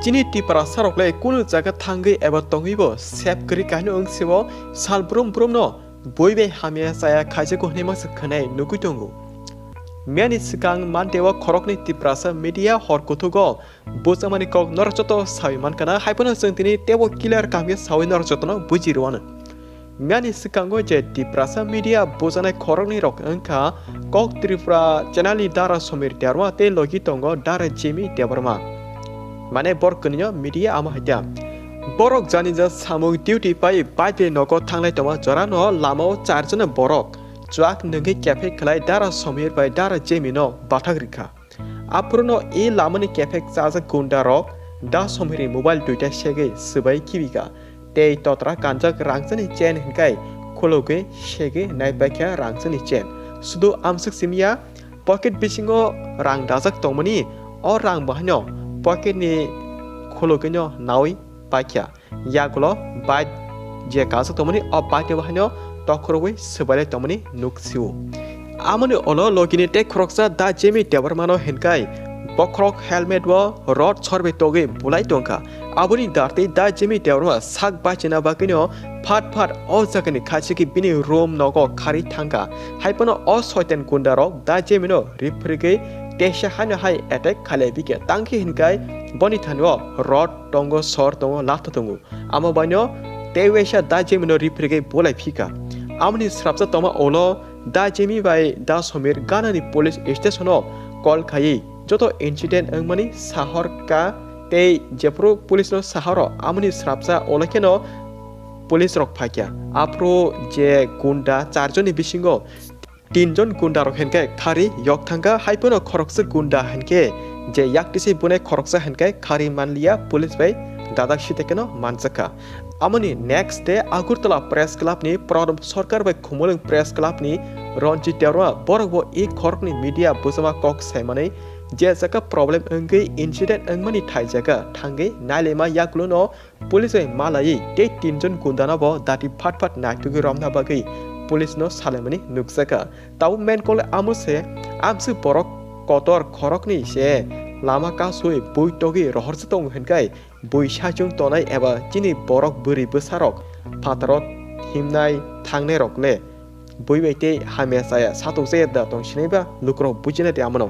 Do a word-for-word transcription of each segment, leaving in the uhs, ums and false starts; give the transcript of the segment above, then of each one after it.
Chini Tiprasa rok le kunu jaga thangwi eba tongwibo sep kwrwi kahino wngsibo sal brum brum no bui bai hamya chaya khaijak hinwi masa khwnai nugwi tongo. Miyani swkang Monday o khoroknwi Tiprasa media hor kuthugo bujamani kok norok joto sawi mankha na, hai phano chwng tini teibo clear kaham khe sawi norok jotono buji rwano. Miyani swkango je Tiprasa media bujanai khoroknwi rok wngkha Kok Tripura channel ni Dara Somir Debbarma tei logi tongo Dara Jimmy Debbarma. Mane borok kwnwi media amo hai ta. Borok jani ja samung duty pai bai nogo thanglai tongma jorano lamao charjona borok chuak nwngwi kephek khlai Dara Somir bai Dara Jimmy no bathak rikha. Aphuru no e lamani kephek chajak gunda rok Da Somir ni mobile duita segwi swbai kibika. Tei totra kanjak rangchani chain hinkai khulugwi segwi naipaikha rangchani chain. Sudu amswk simiya pocket bisingo rang dajak tongmani, o rang bahaino pocket ni khulugwino nawi paikha. Yagulo bike je kajak tongmani, o bike ni bahaino tokhorwi swbailai tongmani nuksio. Amoni ulo logini tei khoroksa Da Jimmy Debbarmano hinkai bokhorok helmet o rod sorbai togwi bulai tongkha. Aboni dartwi Da Jimmy Debbarma sak bachina bagwino phat phat o jagani khachiki bini room nogo kharwi thangkha. Hai phano o soitan gunda rok Da Jimmy no riphirgwi teisa haino hai attack khalai bikha. Tangkhe hinkai boni thani o rod tongo, sor tongo, latha tongo. Amo baino tei waisa Da Jimmy no riphirgwi bulai phikha. Amoni srapsa tongma ulo Da Jimmy bai Da Somir ganani police station o call khaiwi joto incident wngmani sahor ka tei jephuru police no sahoro amoni srapsa ulo kheno police rok phaikha. Aphuru je gunda charjoni bisingo tinjon gunda rok hinkai khari yok thangkha, hai phano khoroksa gunda hinke je yaktise bunai khoroksa hinkai khari manliya police bai dadak sitekeno manjakha. Amoni next day Agartala Press Club ni Pranab Sarkar bai Khumulwng Press Club ni Ranjit Debbarma borok bo e khorokni media bujama kok saimani je jaga problem wngwi incident wngmani thai jaga thangwi nailaima yakluno police bai malaiwi tei tinjon gundano bo dati phat phat naitugwi romna bagwi police no salaimani nukjakha. Tabuk main kol amo se amswk borok kotor khoroknwi se lama kasui bui togwi rohorsa tongo hinkai bui saichung tonai eba chini borok bwrwi bwsarok phataro himnai thangnai rok le bui bai tei hamya chaya satok jaya da tong sinai ba lukurok bujina de amono.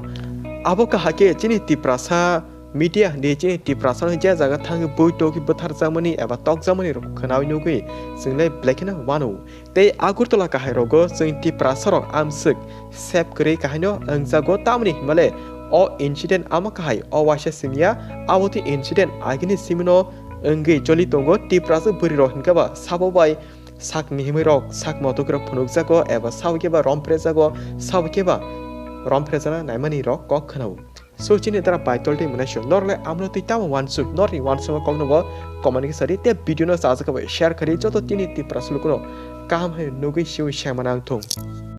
Abo kahake chini Tiprasa media ni chini Tiprasa no je jaga thangwi bui togwi bwtharjakmani eba tokjakmani rok khwnawi nugwi chwng le belai kheno wano. Tei Agartala kahai rogo chwng Tiprasa rok amswk sep kwrwi kahaino wngjago, tamni himale o incident ama kahai o waisa simiya, abo twi incident agini simino wngwi choli tongo. Tiprasa bwrwi rok hinkhe ba sabo bai sak mihimwi rok, sak motokwi rok phunukjago eba sabo khe ba romprejago, sabo khe ba romprejana naimani rok kok khwnao. So chini dara paitol tei mwnai sio norle amno twi tamo wansuk, norni wansukma kokno bo comment khe sadi tei video no chajak bai share khari joto tini Tiprasa lukuno kaham hai nugwi siwi sengmana wngthung.